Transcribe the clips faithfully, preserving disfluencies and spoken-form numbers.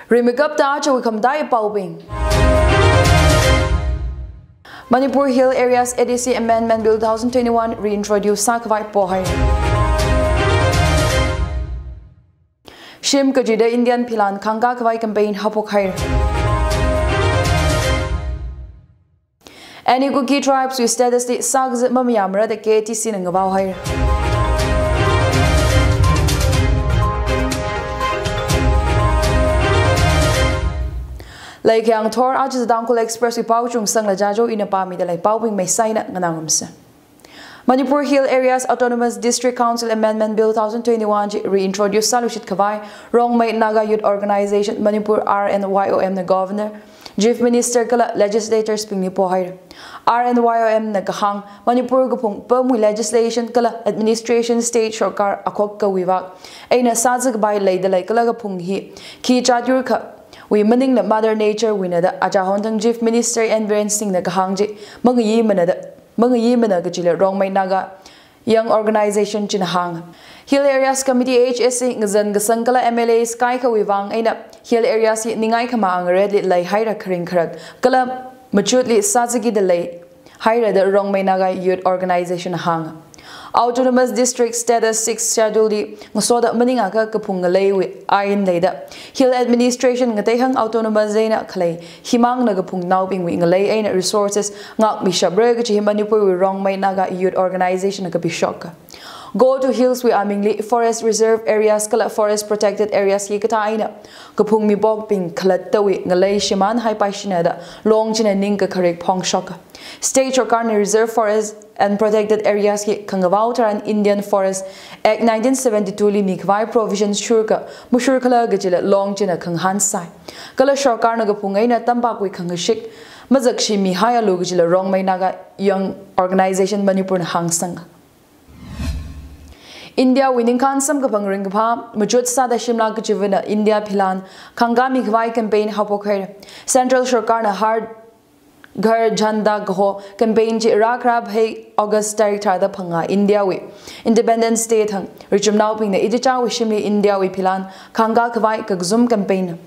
Rimeikapta ajawui khamataiya paobing. Manipur Hill Areas A D C Amendment Bill two thousand twenty-one reintroduce sākhavai pohaira. Shim kachida Indian philan khangkā khavai campaign haophokhaira. Any Kuki tribes wui status li sākazat mamayāmara da K T C na ngavaohaira. Leikhayang Thor, aja Tangkhul Express wui pao chungsangla Jajo ina pāmidalei paobing meisaina nganāngarumsa. Manipur Hill Areas Autonomous District Council Amendment Bill two thousand twenty-one chi reintroduce sāluishit khavai Rongmei Naga Youth Organization Manipur, R N Y O M na Governor, Chief Minister kala legislators bingli pohaira. R N Y O M na kahāng, Manipur kaphung apamwui legislation kala administration state sarkar akhokkawui vak eina sāzakhavai leidalei kala kaphung hi khi chatyur khawui maningla Mother Nature wuina da. Aja Honthang Chief Minister N Biren Singh na kahāng chi mangayimana da, mangayimana kachila Rongmei Naga Young Organization china hānga. Hill Areas Committee, H A C, ngazan kasang kala M L As kaikhawui vang eina Hill Areas hi ningai khamā ngaretli leihaira kharing kharak kala machutli sāzakida leihaira da Rongmei Naga Youth Organization na hānga. Autonomous District Status Sixth Schedule li ngasoda maningakha kaphung ngaleiwui ain leida Hill Administration ngateihang autonomous eina khalei himangna kaphungnaobingwui ngalei eina resources ngākmishapra kachi hi Manipurwui Rongmei Naga Youth Organization na kapishoka. Go to Hills wui amingli forest reserve areas kala forest protected areas hikathā eina kaphung mipokbing khalattawui ngalei shimānhaipaishina da Long china ningkakharik phongshoka. State sarkarna Reserve Forest and Protected Areas hi khangavao tharan Indian Forest Act nineteen seventy-two li mikhavai provision shurkha mashurkhala kachila Long china khangahān sai. Kala sarkarna kaphung eina tampakwui khangashik mazakshimihaialu kachila Rongmei Naga Young Organization Manipur na hāngsanga. India wui ningkhān samkaphang ringkaphā machut sāda Shimla kachivana India philan khangkāmikhavai campaign haophokhaira. Central sarkarna Har Ghar Jhanda kaho campaign chi rākhara phei August tarik tharāda phangā India wui Independence Day thang richumnaobingna ichichāwui shimli India wui philan khangkākhavai kakazum campaign na.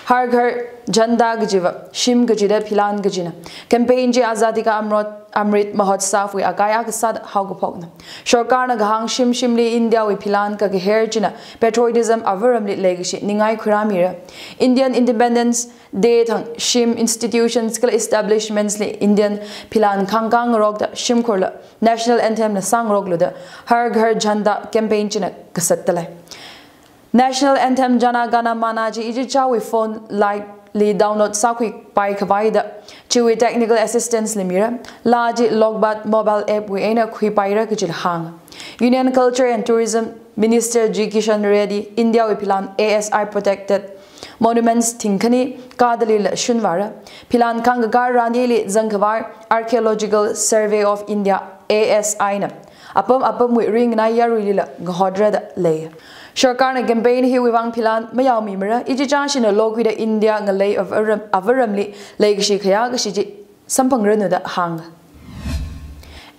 Har Ghar Jhanda kajiva shim kachida philan kajina. Campaign chi Azadi Ka Amrot, Amrit Mahotsav wui akai akha sāda haokaphokna. Sarkarna kahāng shim shimli India wui philan kakaher china patriotism avaramli leikashi ningai khuirāmira. Indian Independence Day thang shim institutions kala establishments li Indian philan khangkāngarokda shimkhurla National Anthem na sāngaroklu da Har Ghar Jhanda campaign china kasattalei. National Anthem Jana Gana Mana chi ichichāwui phone lite li download sākhuipaikhavai da chiwui technical assistance li mira. Laa chi Lokbat mobile app wui eina khuipaira kachila hānga. Union Culture and Tourism Minister G Kishan Reddy India wui philan A S I protected monuments thingkhani kadalila shunvāra. Philan khangkakā ranili zangkhavai Archaeological Survey of India, A S I na apam apamwui ringnai yaruilila ngahotra da lei. Sarkarna campaign hiwui vang philan mayaomimara, ichichāshina lokhuida India ngalei avaram, avaramli leikashi khayākashi chi samphangranu da hānga.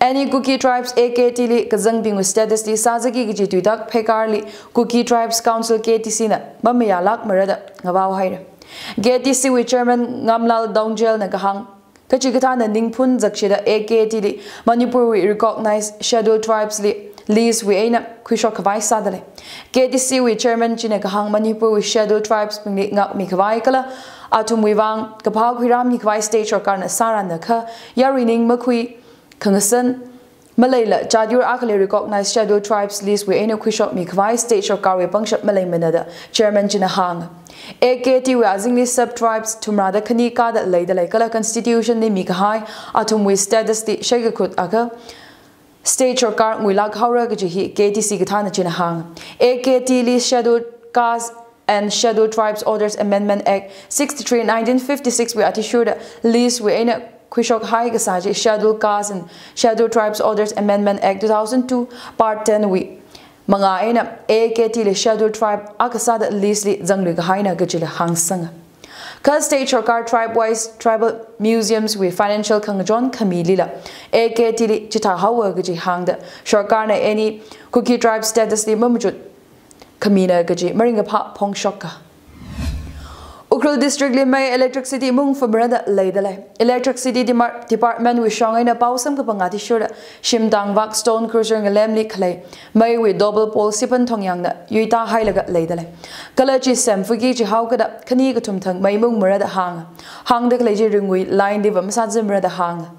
Any Kuki Tribes A K T li kazangbingwui status li sāzaki kaji tuitak pheikarli Kuki Tribes Council K T C na mamayālākmara da ngavaohaira. K T C wui Chairman Ngamlal Doungel na kahāng, kachikathāna ningphun zakshida A K T li Manipurwui recognized Scheduled Tribes li list wui eina khuishokkhavai sādalei. K T C wui Chairman china kahāng Manipurwui Scheduled Tribes bingli ngākmikhavai kala athumwui vang kaphā khuirāmikhavai state sarkarna sāranna kha, yarui ning makhui khangasan maleila chatyur akhali recognized Scheduled Tribes list wui eina khuishokmikhavai state sarkarwui pangshap maleimana da Chairman china hānga. A K T wui azingli sub tribes thumrāda khani kada leidalei kala constitution li mikahai athumwui status li shaikakut akha state sarkar nguilāk haora kaji hi K T C kathāna china hānga. A K T li Scheduled Caste and Scheduled Tribes Orders Amendment Act sixty-three nineteen fifty-six wui athishurda list wui eina khuishokhai kasā chi Scheduled Caste and Scheduled Tribes Orders Amendment Act two thousand two Part ten wui mangā eina A K T li Scheduled Tribe akha sāda list li zanglui kahaina kajila hāngsanga. Kha state sarkar tribe wise tribal museums wui financial khangachon khamilila A K T li chithāhaowa kaji hāngda sarkarna any Kuki tribe status li mamachut khamina kaji maringkaphā phongshoka. Ukhrul district li mei electricity mungfamrada leidalei. Electricity Demar-, Department wui shong eina pao samkaphang athishurda Shimtang Vak Stone Cruiser ngalemli khalei meiwui double pole siphan thongyangna yuitā hailaga leidalei. Kala chi semfaki chihao kada khani kathum thang mei mungmara da hānga. Hāngda khalei chi ringwui line diva masāzimra da hānga.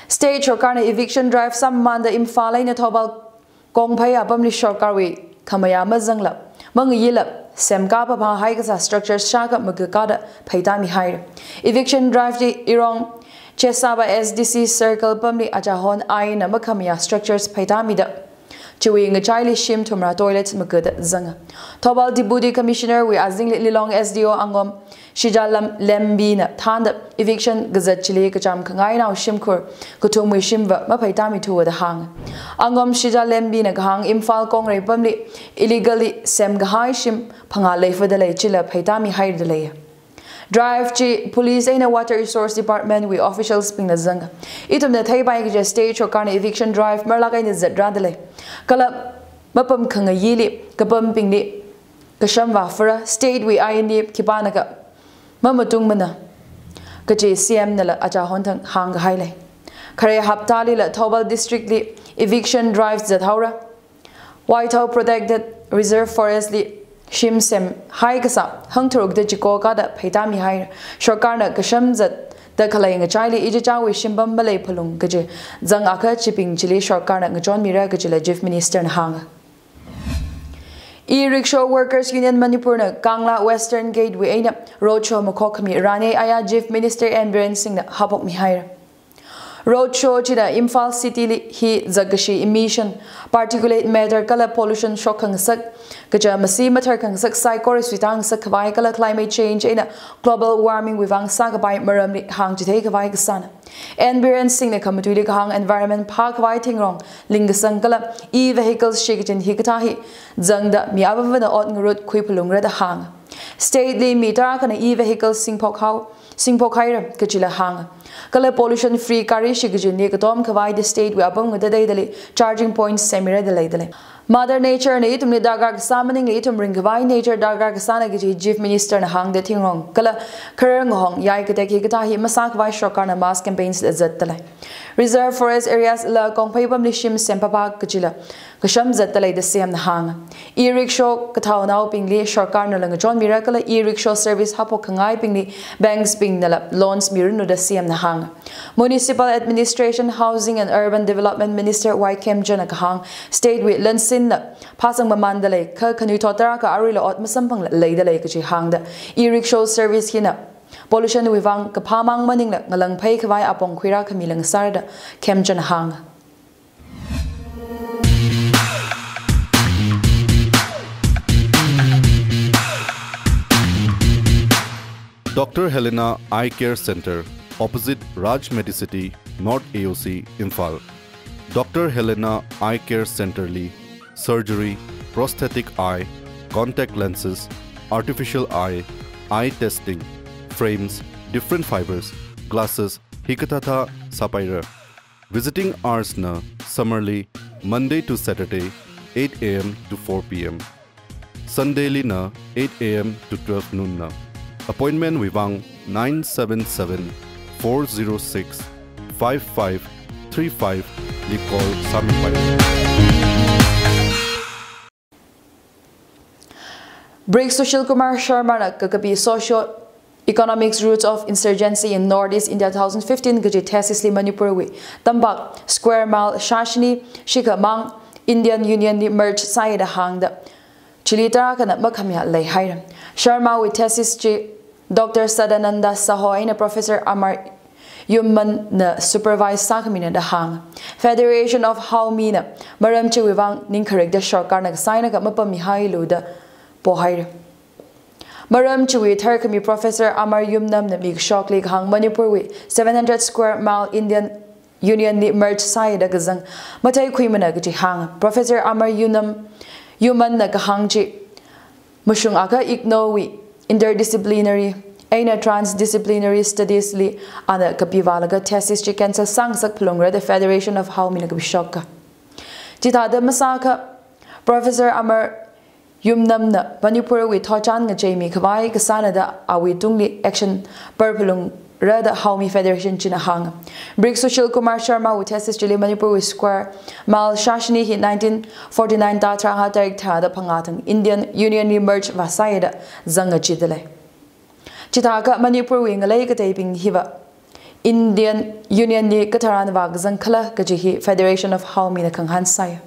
State sarkarna eviction drive sāmamanda Imphal eina Thoubal Kongphei apamli sarkarwui khamayā mazangla, mangayila, semkā papā haikasā structures shākha makakada pheitāmihaira. Eviction drive chi Irong Chesaba S D C circle pamli achahon eina makhamayā structures pheitāmida, chiwui ngachaili shim thumra toilets makada zanga. Thoubal Deputy Commissioner wui azingli Lilong S D O Angom Shija Lam-, Lembina thānda eviction kazat chili kacham khangainao shimkhur kathumwui shimva mapheitāmithuwa da hānga. Angom Shija Lembina kahāng Imphal Kongrei pamli illegally semkahai shim phangā leifadalei chila pheitāmihaidalei. Drive chi Police eina Water Resource Department wui officials bingna zanga. Ithumna theipai kaja state sarkarna eviction drive marlak eina zatrādalei. Kala mapam khangayili kapambingli kashamva fara state wui eina khipānakha mamatungmana kaji C M nala achahon thang hāngkahailei. Khare haptalila Thoubal district li eviction drive zathaora. Waithao Protected Reserve Forest li shim sem haikasā hangtharukda chiko kada pheitāmihaira. Sarkarna kasham zatda khalei ngachaili ichichāwui shimpam maleiphalung kaji zangakha chibing chili sarkarna ngachonmira kajila Chief Minister na hānga. E-Rickshaw Workers Union Manipur na Kangla Western Gate wui eina roadshow makhokkhami rānei aya Chief Minister N Biren Singh na haophokmihaira. Roadshow china Imphal City li hi zakkashi emission, particulate matter kala pollution shokkhangasak, kaja masi matharkhangasak saikora suitangsak khavai kala climate change eina global warming wui vang sākapai maramli hāngchithei khavai kasāna. N Biren Singh na khamatuili kahāng environment phākhavai thingrong lingkasang kala e-vehicles shikachin hikathā hi zangda mi avāvana ot ngarut khuiphalungra da hānga. State li mi tarākhana e-vehicles singphokhao, singphokhaira kajila hānga. Kala pollution free gari shikachinli katom khavai da state wui apam ngatateidali charging point semira da leidalei. Mother Nature na ithumli darkar kasā maningla ithum ringkhavai nature darkar kasāna kaji Chief Minister na hāngda thingrong kala kharar ngahong yai katek hikathā hi masākhavai sarkarna mass campaigns la zatdalei. Reserve forest areas la Kongphei pamli shim sem papā kajila kasham zatdalei da C M na hānga. E-rickshaw kathaonaobingli sarkarnala ngachonmira kala e-rickshaw service haophok khangaibingli banks bingnala loans miranu da C M na hānga. Municipal Administration, Housing and Urban Development Minister Y Khemchand na kahāng, state wui lansinna phāsang mamandalei, kha khanuithot tarākha aruila ot masamphangla leidalei kaji hāngda, e-rickshaw service hina pollution wui vang kaphāmang maningla ngalāngphei khavai apong khuirākhami lāngsāra da Khemchand na hānga. Doctor Helena Eye Care Center, opposite Raj Medicity, North A O C, Imphal. Doctor Helena Eye Care Center li surgery, prosthetic eye, contact lenses, artificial eye, eye testing, frames, different fibers, glasses, hikathāthā sāpaira. Visiting hours na summer li Monday to Saturday, eight A M to four P M. Sunday li na eight A M to twelve noon na. Appointment wui vang nine seven seven, four zero six, five five three five li call sāmipai. Brig Sushil Kumar Sharma na kakapi Socio Economics Roots of Insurgency in Northeast India two thousand fifteen kaji thesis li Manipur wui tampak square mile shāshini shikha mang Indian Union li merge sāya da hāngda chili tarākhana makhamayā leihaira. Sharma wui thesis chi Doctor Sadananda Saho eina Professor Amar Yumman na supervise sākhamina da hānga. Federation of Haomi na maram chiwui vang ningkharekda sarkarna kasāna kha mapammihailui da pohaira. Maram chiwui tharkhami Professor Amar Yumnam na mikashokli kahāng Manipur wui seven hundred square mile Indian Union li merge sāya da kazang matheikhuimana kaji hānga. Professor Amar Yumnam, Yumman na kahāng chi mashungakha IGNOU wui interdisciplinary eina transdisciplinary studies li ana kapivālaga thesis chi cancel sāngasak phalungra da Federation of Haomina kapishoka. Chithāda masākha Professor Amar Yumnamna Manipurwui thotchan ngacheimi khavai kasāna da awui tungli action par phalungra da Haomi Federation china hānga. Brig Sushil Kumar Sharmawui thesis chili Manipurwui square mile shāshini hi nineteen forty-nine Tha tharāhā tarik tharāda phangā thang Indian Union li merge vāsai da zanga chidalei. Chithākha Manipurwui ngalei kateibing hiva Indian Union li katharan vākazang khala kaji hi Federation of Haomina khangahān sāi.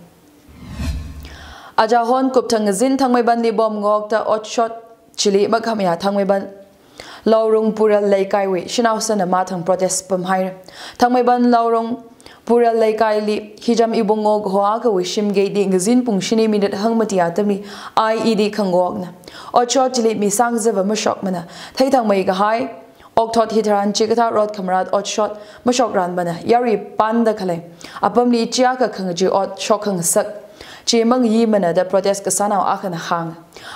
Ajahon kupthang ngazin Thangmeibanli bomb ngokta otshot chili makhamayā Thangmeiban Laurung Pural Leikaiwui shanao sana mathang protest pamhaira. Thangmeiban Laurung Pural Leikaili Hijam Ibung ngok hoa kawui shim gate li ngazin pung shini minute hangmati atamli I E D khangokna otshot chili mi sangzava mashokmana. Theithangmei kahai okthot hitharan chikathā rot khamarat otshot mashokranmana. Yarui panda khalei apamli chiakha khangachee ot shokkhangasak chi mangayimana da protest kasānao akhana hānga.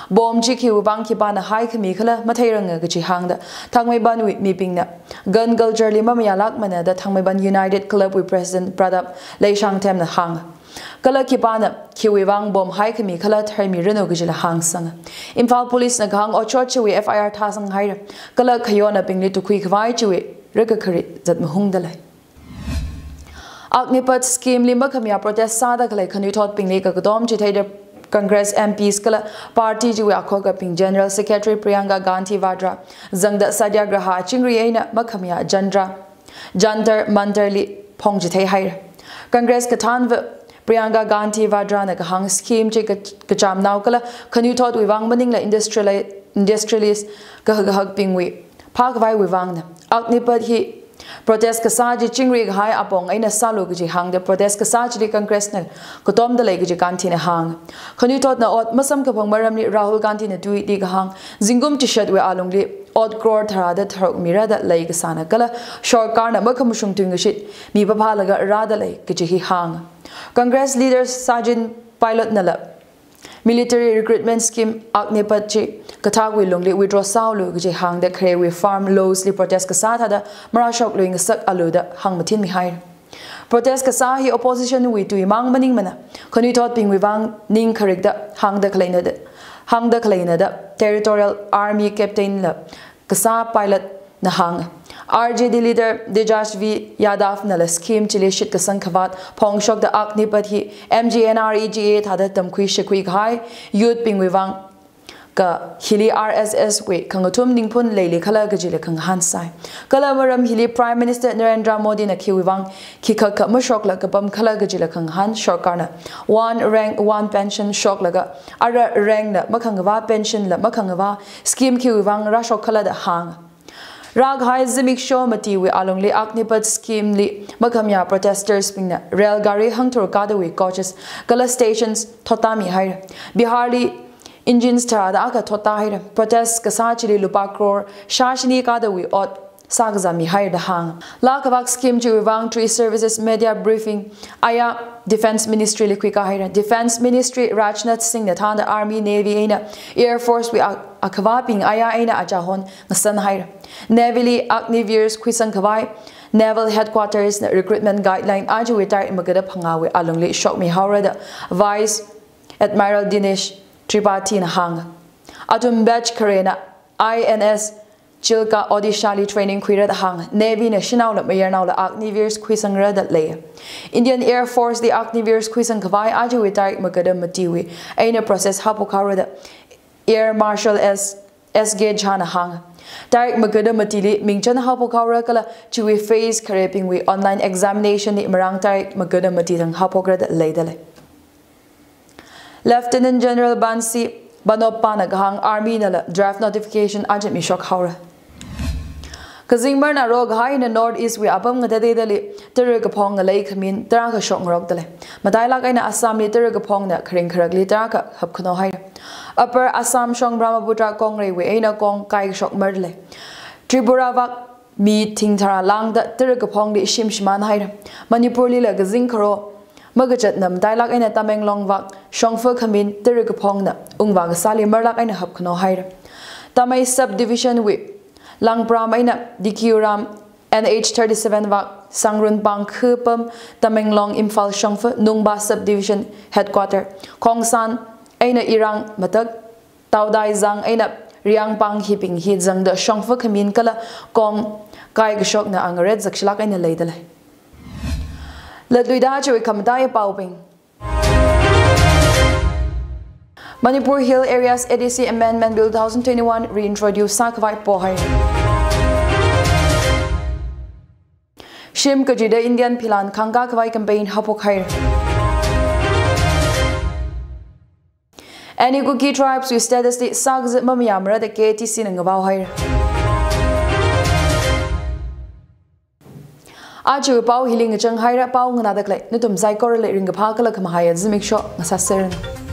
Bomb chi khiwui vang khipāna haikhami khala matheiranga kaji hāngda Thangmeibanwui mibingna gun culture li mamayālākmana da Thangmeiban United Club wui President Pratap Leishangthemna hānga. Kala khipāna khiwui vang bomb haikhami khala tharmiranu kajila hāngsanga. Imphal Police na kahāng otshot chiwui F I R thāsanghaira. Kala khayonnaobingli tukhui khavai chiwui rikakharit zat mahungdalei. Agnipath scheme li makhamayā protest sāda khalei khanuithotbingli kakatom chitheida Congress M Ps kala party chiwui akhokabing General Secretary Priyanka Gandhi Vadra zangda satyagraha chingri eina makhamayā Jantra Jantar Mantar li phongchithei haira. Congress kathānva Priyanka Gandhi Vadra na kahāng scheme chi ka-, kachamnao kala khanuithotwui vang maningla industriali-, industrialist kahak kahakbingwui phākhavaiwui vangna. Agnipath hi protest kasā chi chingri kahai apong eina sālu kaji hāngda protest kasā chili Congress na katomdalei kaji Gandhi na hānga. Khanuithotna ot masamkaphang maramli Rahul Gandhi na tui di kahāng zingkum chishatwui alungli ot crore tharāda tharuk mira da lei kasāna kala sorkarna makhamashung tuingashit mi paphalaga rādalei kaji hi hānga. Congress leader Sachin Pilot nala military recruitment scheme Agnipath chi kathakwui lungli withdraw sāulu kaji hāngda kharewui farm laws li protest kasā thāda marāshok luingasak alu da hāngmathinmihaira. Protest kasā hi opposition wui tuimang maningmana. Khanuithotbingwui vang ning kharikda hāngda khaleina da, hāngda khaleina da Territorial Army Captain la kasā Pilot na hānga. R J D leader Tejash V Yadav nala scheme chili shitkasang khavāt phongshokda Agnipath hi M G N R E G A thāda tamkhui shakhui kahai youth bingwui vang ka hili R S S wui khangathum ningphun leili khala kajila khangahān sāi. Kala maram hili Prime Minister Narendra Modi na khiwui vang khikhakha mashokla kapam khala kajila khangahān sorkarna one rank one pension shoklaga ara rank na makhangavā pension la makhangavā scheme khiwui vang rāshok khala da hānga. Rākahai zimiksho matiwui alungli Agnipath scheme li makhamayā protesters bingna rail gari hangthur kādawui coaches kala stations thottāmihaira. Bihar li engines tharāda akha thottāhaira. Protest kasā chili lupā crore shāshini kādawui ot sākazāmihaira da hānga. Laa kavak scheme chiwui vang three services media briefing aya Defence Ministry li khuikāhaira. Defence Ministry Rajnath Singh na thānda Army, Navy eina Air Force wui a-, akhavābing aya eina achahon ngasanhaira. Navy li Agniveers khuisang khavai Naval Headquarters na recruitment guideline ajawui tarik magada phangāwui alungli shokmihaora da Vice Admiral Dinesh Tripathi na hānga. Athum batch kharena I N S Chilka Odisha li training khuira da hānga. Navy na shanaola mayarnaola Agniveers khuisangra da lei. Indian Air Force li Agniveers khuisang khavai ajawui tarik magada matiwui eina process haophokhaora da Air Marshal S, S K Jha na hānga. Tarik magada matili mingchan haophokhaora kala chiwui phase kharebingwui online examination li marāng tarik magada mati thang haophokra da leidalei. Lieutenant General Bansi Banoppa na kahāng Army nala draft notification aja mishokhaora. Kazing marna rokahai eina North East wui apam ngatateidali tara kaphong ngalei khamin tarākha shokngarokdalei. Matailak eina Assam li tara kaphongna kharing kharakli tarākha hapkhanohaira. Upper Assam shong Brahmaputra kongreiwui eina kong kaikashok mardalei. Tripura vak mi thingtharā lāngda tara kaphongli shim shimānhaira. Manipur lila kazing kharo makachatna matailak eina Tamenglong vak shongfa khamin tara kaphongna ungvā kasāli marlak eina hapkhanohaira. Tamei Subdivision wui Langpram eina Dikiuram N H thirty-seven vak Sangrun pangkha pam Tamenglong Imphal shongfa Nungba Subdivision Headquarter, Khongshan eina Irang matak, Taodaizang eina Riangpang hibing hi zangda shongfa khamin kala kong kai kashokna angaret zakshilak eina leidalei. Latluida chiwui khamataiya paobing. Manipur Hill Areas A D C Amendment Bill two thousand twenty-one reintroduce sākhavai pohaira. Shim kajida Indian philan khangkā khavai campaign haophokhaira. Any Kuki tribes wui status li sākazat mamayāmara da K A T C na ngavaohaira. Aja pao hili ngachang haira, pao nganāda khalei nathum saikorali ringkaphā kala khamahaiya zimiksho ngasāseranu.